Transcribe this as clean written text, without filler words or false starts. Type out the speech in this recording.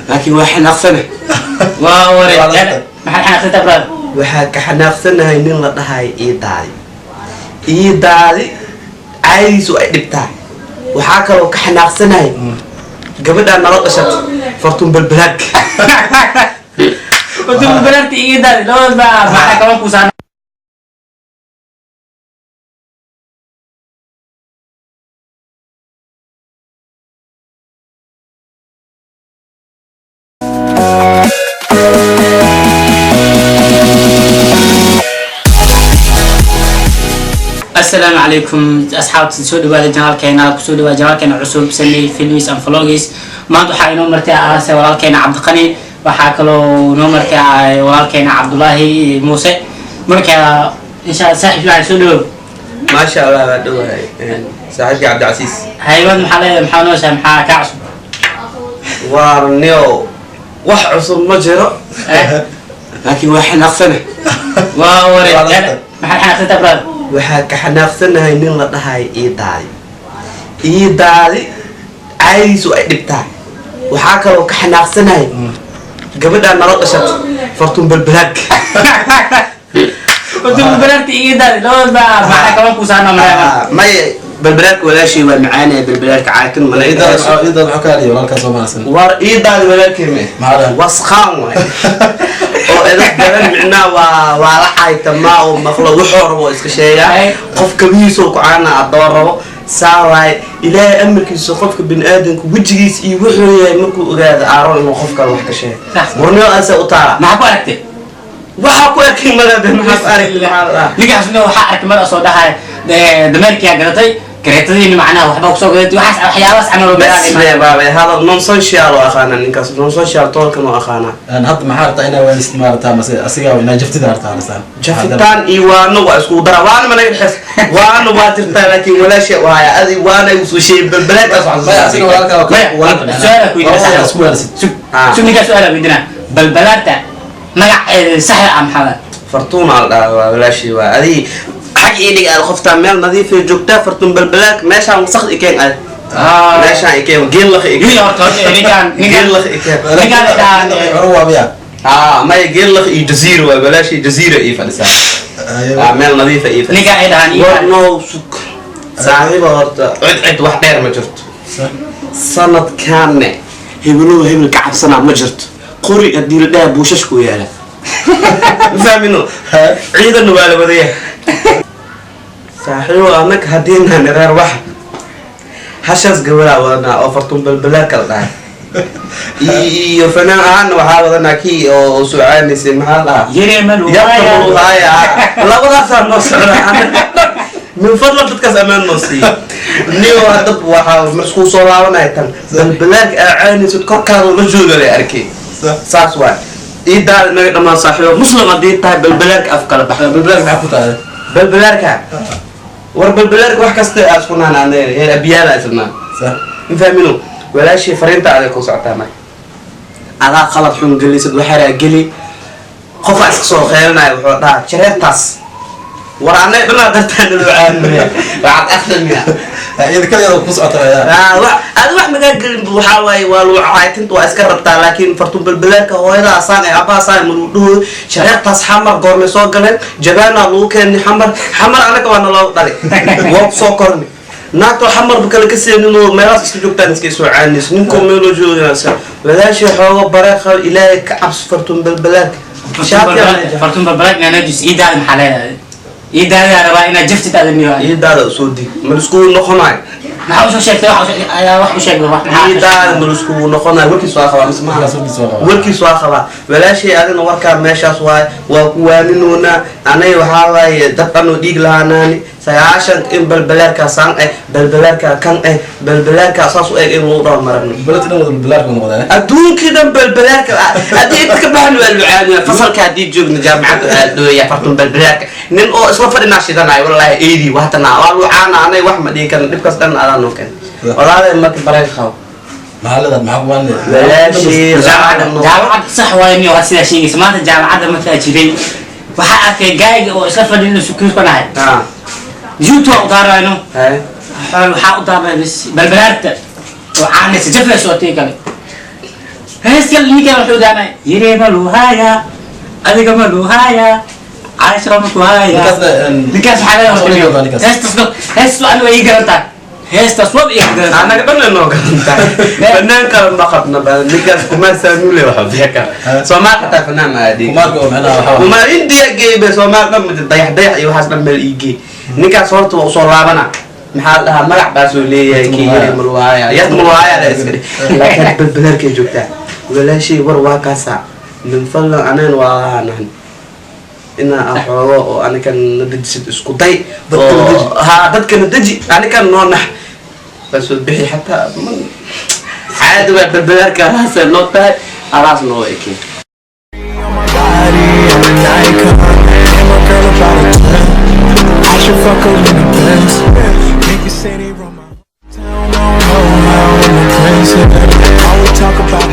Laakiin waa xanaaqsanahay. Waa wareer, maxaad xanaaqsantaa, brother? Waxaa ka xanaaqsanahay nin la dhahayo ii daadi, ii daadi, caayadiisu ay dhibtahay. Waxaa kaloo ka xanaaqsanahay gabadhaa nala dhashatay, Fartuun Balbalaag. Fartuun Balbalaarta iyo daadi labadaas baa maxaa kaban ku saaran. Asalaamu calaykum asxaabta, soo dhawaada channelkeena, kusoo dhawaada channelkeena cusub, Sanay Films and Vlogs. Maanta waxaa inoo martay aase walaalkeena Cabdiqani, waxaa kaloo inoo martay walaalkeena Cabdulaahi Muuse. Marka insha Allah, saaxiib, waxaa soo dhawow. Maasha Allah, waa dhowahay saaxiibkii Cabdicasiis. Haywad, maxaa leedahay? Maxaa nooshahay? Maxaa kaa cusub? Waar nio, wax cusub ma jiro, laakiin waa xanaaqsanahay. Waa wareer, maxaad xanaaqsantaa, brother? Waxaa ka xanaaqsanahay nin la dhahayo ii daadi, ii daadi, caayadiisu ay dhibtahay. Waxaa kaloo ka xanaaqsanahay gabadhaa nala dhashatay, Fartuun Balbalaag. Fartuun Balbalaarta iyo daadi labadaas baa maxaa kaban ku saaran markaa? Maya, balbalaadka walaashii waa macaanaya, balbalaadka caatin. Ciidaada maxaa ka hadhiya walaalkaa soo maarsan? War ii daadi walaalkii me. Maxaa dhahay? Wasqaan waay oo edad badan, micnaha waa la caytamaa oo maqlo, wuxuu rabo oo iska sheegaa. Ay. Qof kabihiisoo ku caana adoo rabo saa waay. Ilaahay amarkiisa, qofka bini aadamka wejigiisa iyo wuxuu yahay markuu ogaado aaro inuu qof kale wax ka sheego. Sax. Warnimo ase u taala. Maxaa ku aragtay? Waxaa ku arkay malade, maxaa ku aragtay? Maxaa la dhahaa? Ninkaas waxaa arkay mar soo dhahay dameerkiyaa gadatay kareetadiina, macnaha waxba kusoo gadatay, waxaas waxyaabahaas camal oo bas meelaha. Baabe hadal non-social oo aqaana ninkaas, non-social toolkan oo aqaana. Hadda maxaa rabtaa? Inaa waanisid maarata mase asigaa inaa jaftida hartaa alisaan? Jafitaan iyo waano waa iskugu dara. Waana mana dhexes, waana waa jirtaa, laakiin walaasha waaya adi waana usoo sheegay balbalaadkaas. Maya, asiga walaalkaa waa Maya, su'aal ku weydiinaa, waa isku waanisid. Sug sug, ninkaas su'aal weydiinaa. Balbalaarta magaceeda saxda ah maxaa waay? Fartuun aa la dhahaa, waa walaashii. Waa adi xag ii dhig aad qoftaa meel nadiifay joogtaa. Fartuun Balbalaad meeshaan wasaqd ikeen aad, meeshaan ikeen geellaq. Wiil, horta ninkaan Geellaq ikeen. Ninkaan dhahaan. Hore waa miya? Haa, maya, geellaq iyo Jaziira waa walaashii, Jaziira ii fadhisaa. Aa, meel nadiifa ii fadhisaa. Ninkaan ay dhahaan War no sug saaxiiba, horta cid cid wax dheer ma jirto. Sanadkaanne hebelow hebel ka cabsanaa ma jirto. Qori haddii la dhaha buushashku yaala, ma fahmino, ciidanna waa la wadaya. Saaxiibo, annaga haddii naan reer wax hashaas gabalaa wadanaa oo Fartuun Balbalaadka la dhahay iyo fanaan ahaana waxaa wadanaa kii oo soo caanaysay, maxaa la dhahaa? Yeremal. Yabta, labadaasaa noo socda. Min fadlan dadkaas ammaan noo siiya. Niyo hadda waxaa marskuu soo laabanaya tan balbalaadka aa caanaysid korkaada la jooga lay arkay. Saas waay, ii daada naga dhammaan. Saaxiibo muslim haddii tahay, balbalaadka af kala bax. Balbalaag maxaa ku tahay? Balbalaadka, war balbalaadka wax kasta aa isku naan heer abiyaala isnaan. Ma fahmino walaashii, fariinta aday ku socotaa. Marka adaa qalad xun gelisad, waxaraa geli qofaa iska soo qeelinaya, wuxuu dhahaa jareertaas. War anay dhanaa dartaa naloo caanmaya, waxaad akhrimiya. Iyada kaligeeda ku socota ayaa. Adi wax magaa gelin. Waxaa waaye waa lagu caytinta, waa iska rabtaa, laakiin Fartuun Balbalaadka hooyada asaan ee abba asaan malagu dhaho. Shareertaas Xamar goormay soo galeen? Jabaanaa lagu keenay Xamar. Xamar anaga waa naloo dhalay, waa kusoo kornay. Naagtoo Xamarba kale ka seeninoo meelahaas iska joogtaan iska soo caanayso, ninkoo meeloo joogaysa. Walaashii xoogo bareeqa, Ilaahay ka cabso. Fartuun Balbalaadka. Fartuun Balbalaad inaanajis. Ii daada maxaa leedahay? Ii daadayaa rabaa inaad jaftid aad niyo. Iidaada usoo dig, ma laiskugu noqonayo. Maxaa usoo sheegtay? Wax ayaa wax u sheegay, wax maxaa? Iidaada ma laiskugu noqonayo, warkiis waa qabaa mise maha? Warkiis waa qabaa. Warkiis waa qabaa. Walaashay, adina warkaa meeshaas waay, waa ku waaninoonaa. Anaga waxaa waaye dad dhanoo dhiig lahaanaani 90 in balbalaarkaa saan eh, balbalaarkaa kan eh, balbalaarkaa saas u eg in lagu dhaho maragno. Balbalaadka dhan wada balbalaadka noqdeen. Adduunkii dhan balbalaarka haddii inta ka baxan waa lucaaniya. Fasalka haddii joogno jaamacadda waa dhooya Fartun Balbalaarka, nin oo isla fadhinaa shidanayo. Wallaahi eydii waatana waa lucaana. Anay wax ma dhihi karna, dhibkaas dhan adaa noo keen walaalay. Marka bareen qabo. Maxaa leedahay? Maxaa ku waanleedahay? Walaashii. Jaamacadda sax waayo niyo, waa sidaa sheegaysa. Maanta jaamacadda markaa jiray waxaa arkay gaayga oo isla fadhin inuu sukiir ka dhahay. YouTube u daarayno. Waxaa u daaray bis balbalaarta oo caanaysa jaflayso oo tii kale. Hees kale ninkan wuxuu daanay yiree ma luhaya, adiga ma luhaya, caashira ma kuhaya. Ninkaasna, Ninkaas waxaa laga Ninkaas, ninkaas. Heestaas heestaas aniga ii garantaa, heestaas waba ii garantaa. Anaga dhan noo garantaa, fanaan kale ma qabna ba. Ninkaas Kumaar Saanuule waxa bixiya kara Soomaal, xataa fanaan ma aadin. Kumaarka oo macnaha waxaa Kumaar India geey be, Soomaal dhan dayax dayax iyo waxaas dhan meel ii geey. Ninkaas horta waa usoo laabana. Maxaa la dhahaa, magac baasuu leeyahay kii yiri malwaaya yad malwaaya la iska dhig, laakiin balbalarkay joogtaa walaashay. War waa kaasa min fadlan, aneen waa nahan inaa aan xoogo oo anikan na dejisid, isku day. Dadkana oo deji. Ha, dadkana deji, anikan noo nax waa soo bixi xataa caadi waa. Balbalarka alaasay noo tahay, alaas noo ekeen. Body, I'm an icon. And my girl about a 10. I should fuck her in the Benz. Make the city run my town. I don't know how I'm a prince. All we talk about